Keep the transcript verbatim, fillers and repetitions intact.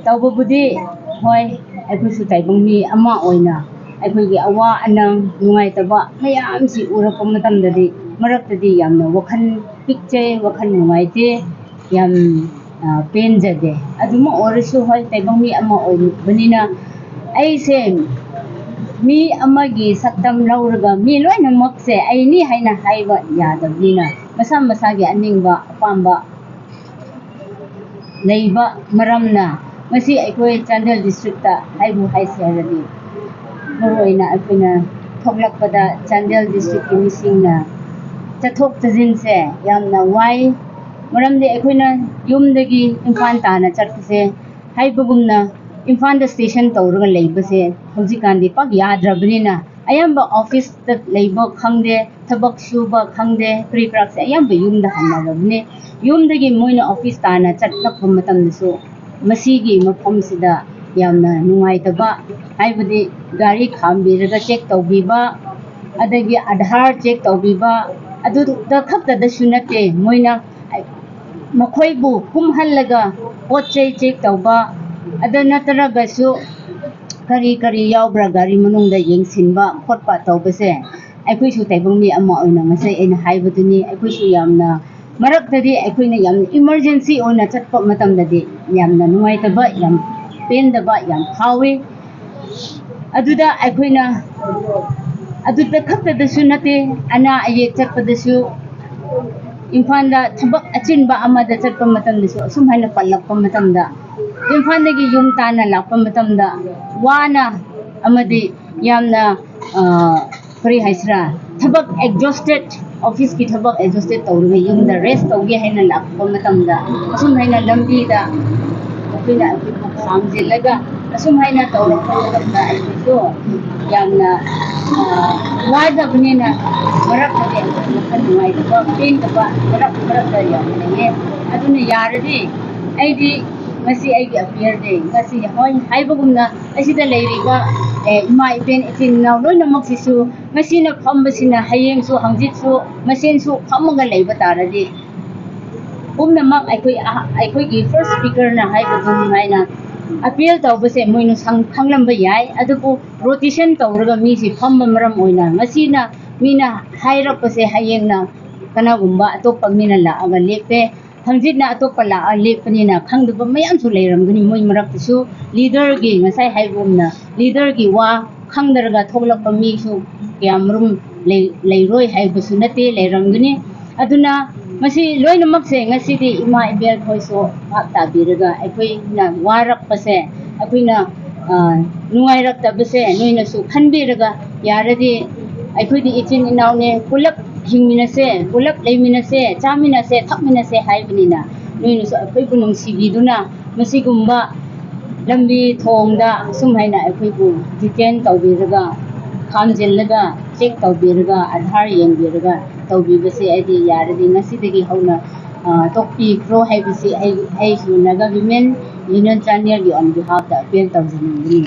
ꯇꯧꯕꯕꯨꯗꯤ ꯍꯣꯏ, ꯑꯩꯈꯣꯏꯁꯨ ꯇꯥꯏꯕꯪ ꯃꯤ ꯑꯃ ꯑꯣꯏꯅ ꯑꯩꯈꯣꯏꯒꯤ ꯑꯋꯥ ꯑꯅꯥ, ꯅꯨꯡꯉꯥꯏꯇꯕ ꯃꯌꯥꯝꯁꯤ ꯎꯔꯛꯄ ꯃꯇꯝꯗꯗꯤ, ꯃꯔꯛꯇꯗꯤ ꯌꯥꯝꯅ ꯋꯥꯈꯜ ꯄꯤꯛꯆꯩ, ꯋꯥꯈꯜ ꯅꯨꯡꯉꯥꯏꯇꯦ, ꯌꯥꯝ, ꯑ, ꯄꯦꯟꯖꯗꯦ꯫ ꯑꯗꯨꯃꯛ ꯑꯣꯏꯔꯁꯨ ꯍꯣꯏ, ꯇꯥꯏꯕꯪ ꯃꯤ ꯑꯃ ꯑꯣꯏꯕꯅꯤꯅ ꯑꯩꯁꯦ ꯃꯤ ꯑꯃꯒꯤ ꯁꯛꯇꯝ ꯂꯧꯔꯒ ꯃꯤ ꯂꯣꯏꯅꯃꯛꯁꯦ ꯑꯩꯅꯤ ꯍꯥꯏꯅ ꯍꯥꯏꯕ ꯌꯥꯗꯕꯅꯤꯅ, ꯃꯁꯥ ꯃꯁꯥꯒꯤ ꯑꯅꯤꯡꯕ ꯑꯄꯥꯝꯕ ꯂꯩꯕ ꯃꯔꯝꯅ, ꯉꯁꯤ ꯑꯩꯈꯣꯏ ꯆꯥꯟꯗꯦꯜ ꯗꯤꯁꯇ꯭ꯔꯤꯛꯇ ꯍꯥꯏꯕꯨ ꯍꯥꯏꯁꯤ ꯍꯥꯏꯔꯗꯤ, ꯃꯔꯨꯑꯣꯏꯅ ꯑꯩꯈꯣꯏꯅ ꯊꯣꯛꯂꯛꯄꯗ ꯆꯥꯟꯗꯦꯜ ꯗꯤꯁꯇ꯭ꯔꯤꯛꯀꯤ ꯃꯤꯁꯤꯡꯅ ꯆꯠꯊꯣꯛ ꯆꯠꯁꯤꯟꯁꯦ ꯌꯥꯝꯅ ꯋꯥꯏ꯫ ꯃꯔꯝꯗꯤ ꯑꯩꯈꯣꯏꯅ ꯌꯨꯝꯗꯒꯤ ꯏꯝꯐꯥꯜ ꯇꯥꯟꯅ ꯆꯠꯄꯁꯦ, ꯍꯥꯏꯕꯒꯨꯝꯅ ꯏꯝꯐꯥꯜꯗ ꯁ꯭ꯇꯦꯁꯟ ꯇꯧꯔꯒ ꯂꯩꯕꯁꯦ ꯍꯧꯖꯤꯛꯀꯥꯟꯗꯤ ꯄꯥꯛ ꯌꯥꯗ꯭ꯔꯕꯅꯤꯅ, ꯑꯌꯥꯝꯕ ꯑꯣꯐꯤꯁꯇ ꯂꯩꯕ ꯈꯪꯗꯦ, ꯊꯕꯛ ꯁꯨꯕ ꯈꯪꯗꯦ, ꯀꯔꯤ ꯀꯔꯥꯁꯦ ꯑꯌꯥꯝꯕ ꯌꯨꯝꯗ ꯍꯟꯅꯔꯕꯅꯦ꯫ ꯌꯨꯝꯗꯒꯤ ꯃꯣꯏꯅ ꯑꯣꯐꯤꯁ ꯇꯥꯟꯅ ꯆꯠꯂꯛꯄ ꯃꯇꯝꯗꯁꯨ ꯃꯁꯤꯒꯤ ꯃꯐꯝꯁꯤꯗ ꯌꯥꯝꯅ ꯅꯨꯡꯉꯥꯏꯇꯕ, ꯍꯥꯏꯕꯗꯤ ꯒꯥꯔꯤ ꯈꯥꯝꯕꯤꯔꯒ ꯆꯦꯛ ꯇꯧꯕꯤꯕ, ꯑꯗꯒꯤ ꯑꯙꯥꯔ ꯆꯦꯛ ꯇꯧꯕꯤꯕ, ꯑꯗꯨꯗ ꯈꯛꯇꯗꯁꯨ ꯅꯠꯇꯦ, ꯃꯣꯏꯅ ꯃꯈꯣꯏꯕꯨ ꯀꯨꯝꯍꯜꯂꯒ ꯄꯣꯠ ꯆꯩ ꯆꯦꯛ ꯇꯧꯕ, ꯑꯗꯨ ꯅꯠꯇ꯭ꯔꯒꯁꯨ ꯀꯔꯤ ꯀꯔꯤ ꯌꯥꯎꯕ꯭ꯔꯥ ꯒꯥꯔꯤ ꯃꯅꯨꯡꯗ ꯌꯦꯡꯁꯤꯟꯕ ꯈꯣꯠꯄ ꯇꯧꯕꯁꯦ, ꯑꯩꯈꯣꯏꯁꯨ ꯇꯥꯏꯕꯪ ꯃꯤ ꯑꯃ ꯑꯣꯏꯅ ꯉꯁꯥꯏ ꯑꯩꯅ ꯍꯥꯏꯕꯗꯨꯅꯤ, ꯑꯩꯈꯣꯏꯁꯨ ꯌꯥꯝꯅ, ꯃꯔꯛꯇꯗꯤ ꯑꯩꯈꯣꯏꯅ ꯌꯥꯝꯅ ꯏꯃꯔꯖꯦꯟꯁꯤ ꯑꯣꯏꯅ ꯆꯠꯄ ꯃꯇꯝꯗꯗꯤ ꯌꯥꯝꯅ ꯅꯨꯡꯉꯥꯏꯇꯕ, ꯌꯥꯝ ꯄꯦꯟꯗꯕ ꯌꯥꯝ ꯐꯥꯎꯏ꯫ ꯑꯗꯨꯗ ꯑꯩꯈꯣꯏꯅ, ꯑꯗꯨꯗ ꯈꯛꯇꯗꯁꯨ ꯅꯠꯇꯦ, ꯑꯅꯥ ꯑꯌꯦꯛ ꯆꯠꯄꯗꯁꯨ, ꯏꯝꯐꯥꯜꯗ ꯊꯕꯛ ꯑꯆꯤꯟꯕ ꯑꯃꯗ ꯆꯠꯄ ꯃꯇꯝꯗꯁꯨ ꯑꯁꯨꯝ ꯍꯥꯏꯅ ꯄꯜꯂꯛꯄ ꯃꯇꯝꯗ, ꯏꯝꯐꯥꯜꯗꯒꯤ ꯌꯨꯝ ꯇꯥꯟꯅ ꯂꯥꯛꯄ ꯃꯇꯝꯗ ꯋꯥꯅ ꯑꯃꯗꯤ ꯌꯥꯝꯅ, ꯑ, ꯀꯔꯤ ꯍꯥꯏꯁꯤꯔꯥ, ꯊꯕꯛ ꯑꯦꯛꯖꯣꯁꯇꯦꯠ, ꯑꯣꯐꯤꯁꯀꯤ ꯊꯕꯛ ꯑꯦꯛꯖꯣꯁꯇꯦꯠ ꯇꯧꯔꯒ ꯌꯨꯝꯗ ꯔꯦꯁ ꯇꯧꯒꯦ ꯍꯥꯏꯅ ꯂꯥꯛꯄ ꯃꯇꯝꯗ, ꯑꯁꯨꯝ ꯍꯥꯏꯅ ꯂꯝꯕꯤꯗ ꯑꯩꯈꯣꯏꯅ ꯑꯩꯈꯣꯏꯕꯨ ꯈꯥꯝꯖꯤꯜꯂꯒ ꯑꯁꯨꯝ ꯍꯥꯏꯅ ꯇꯧꯔꯛꯄ ꯃꯇꯝꯗ ꯑꯩꯈꯣꯏꯁꯨ ꯌꯥꯝꯅ, ꯑ, ꯋꯥꯗꯕꯅꯤꯅ, ꯃꯔꯛꯇꯗꯤ ꯑꯩꯈꯣꯏ ꯋꯥꯈꯜ ꯅꯨꯡꯉꯥꯏꯇꯕ, ꯄꯦꯟꯗꯕ ꯃꯔꯛ ꯃꯔꯛꯇ ꯌꯥꯝ ꯂꯩꯌꯦ꯫ ꯑꯗꯨꯅ ꯌꯥꯔꯗꯤ ꯑꯩꯗꯤ ꯉꯁꯤ ꯑꯩꯒꯤ ꯑꯄꯤꯌꯔ ꯗꯦ, ꯉꯁꯤ ꯍꯣꯏ ꯍꯥꯏꯕꯒꯨꯝꯅ ꯑꯁꯤꯗ ꯂꯩꯔꯤꯕ, ꯑꯦ, ꯏꯃꯥ ꯏꯕꯦꯟ ꯏꯆꯤꯟ ꯏꯅꯥꯎ ꯂꯣꯏꯅꯃꯛꯁꯤꯁꯨ ꯉꯁꯤꯅ ꯐꯝꯕꯁꯤꯅ ꯍꯌꯦꯡꯁꯨ ꯍꯪꯆꯤꯠꯁꯨ ꯃꯁꯦꯟꯁꯨ ꯐꯝꯃꯒ ꯂꯩꯕ ꯇꯥꯔꯗꯤ, ꯄꯨꯝꯅꯃꯛ ꯑꯩꯈꯣꯏ ꯑꯍ-, ꯑꯩꯈꯣꯏꯒꯤ ꯐꯥꯔꯁ ꯁ꯭ꯄꯤꯀꯔꯅ ꯍꯥꯏꯕꯗꯨ ꯍꯥꯏꯅ ꯑꯄꯤꯜ ꯇꯧꯕꯁꯦ ꯃꯣꯏꯅ ꯁꯪ-, ꯈꯪꯂꯝꯕ ꯌꯥꯏ, ꯑꯗꯨꯕꯨ ꯔꯣꯇꯦꯁꯟ ꯇꯧꯔꯒ ꯃꯤꯁꯦ ꯐꯝꯕ ꯃꯔꯝ ꯑꯣꯏꯅ ꯉꯁꯤꯅ ꯃꯤꯅ ꯍꯥꯏꯔꯛꯄꯁꯦ ꯍꯌꯦꯡꯅ ꯀꯅꯥꯒꯨꯝꯕ ꯑꯇꯣꯞꯄ ꯃꯤꯅ ꯂꯥꯛꯑꯒ ꯂꯦꯞꯄꯦ, ꯍꯪꯆꯤꯠꯅ ꯑꯇꯣꯞꯄ ꯂꯥꯛꯑ ꯂꯦꯞꯄꯅꯤꯅ ꯈꯪꯗꯕ ꯃꯌꯥꯝꯁꯨ ꯂꯩꯔꯝꯒꯅꯤ꯫ ꯃꯣꯏ ꯃꯔꯛꯇꯁꯨ ꯂꯤꯗꯔꯒꯤ, ꯉꯁꯥꯏ ꯍꯥꯏꯕꯒꯨꯝꯅ, ꯂꯤꯗꯔꯒꯤ ꯋꯥ ꯈꯪꯗꯔꯒ ꯊꯣꯛꯂꯛꯄ ꯃꯤꯁꯨ ꯀꯌꯥꯃꯔꯨꯝ ꯂꯩ-, ꯂꯩꯔꯣꯏ ꯍꯥꯏꯕꯁꯨ ꯅꯠꯇꯦ, ꯂꯩꯔꯝꯒꯅꯤ꯫ ꯑꯗꯨꯅ ꯃꯁꯤ ꯂꯣꯏꯅꯃꯛꯁꯦ ꯉꯁꯤꯗꯤ ꯏꯃꯥ ꯏꯕꯦꯜ ꯈꯣꯏꯁꯨ ꯚꯥꯞ ꯇꯥꯕꯤꯔꯒ, ꯑꯩꯈꯣꯏꯅ ꯋꯥꯔꯛꯄꯁꯦ, ꯑꯩꯈꯣꯏꯅ, ꯑ, ꯅꯨꯡꯉꯥꯏꯔꯛꯇꯕꯁꯦ ꯅꯣꯏꯅꯁꯨ ꯈꯟꯕꯤꯔꯒ, ꯌꯥꯔꯗꯤ ꯑꯩꯈꯣꯏꯗꯤ ꯏꯆꯤꯟ ꯏꯅꯥꯎꯅꯦ, ꯄꯨꯂꯞ ꯍꯤꯡꯃꯤꯟꯅꯁꯦ, ꯄꯨꯂꯞ ꯂꯩꯃꯤꯟꯅꯁꯦ, ꯆꯥꯃꯤꯟꯅꯁꯦ, ꯊꯛꯃꯤꯟꯅꯁꯦ ꯍꯥꯏꯕꯅꯤꯅ, ꯅꯣꯏꯅꯁꯨ ꯑꯩꯈꯣꯏꯕꯨ ꯅꯨꯡꯁꯤꯕꯤꯗꯨꯅ ꯃꯁꯤꯒꯨꯝꯕ ꯂꯝꯕꯤ ꯊꯣꯡꯗ ꯑꯁꯨꯝ ꯍꯥꯏꯅ ꯑꯩꯈꯣꯏꯕꯨ ꯗꯤꯇꯦꯟ ꯇꯧꯕꯤꯔꯒ, ꯈꯥꯝꯖꯤꯜꯂꯒ, ꯆꯦꯛ ꯇꯧꯕꯤꯔꯒ, ꯑꯙꯥꯔ ꯌꯦꯡꯕꯤꯔꯒ ꯇꯧꯕꯤꯕꯁꯦ ꯑꯩꯗꯤ ꯌꯥꯔꯗꯤ ꯉꯁꯤꯗꯒꯤ ꯍꯧꯅ, ꯑ, ꯇꯣꯛꯄꯤꯈ꯭ꯔꯣ ꯍꯥꯏꯕꯁꯤ ꯑꯩ, ꯑꯩꯁꯨ ꯅꯥꯒꯥ ꯋꯤꯃꯦꯟ ꯌꯨꯅꯤꯌꯟ ꯆꯥꯟꯗꯦꯜꯒꯤ on behalf-ꯇ ꯑꯄꯤꯜ ꯇꯧꯖꯅꯤꯡꯕꯅꯤ꯫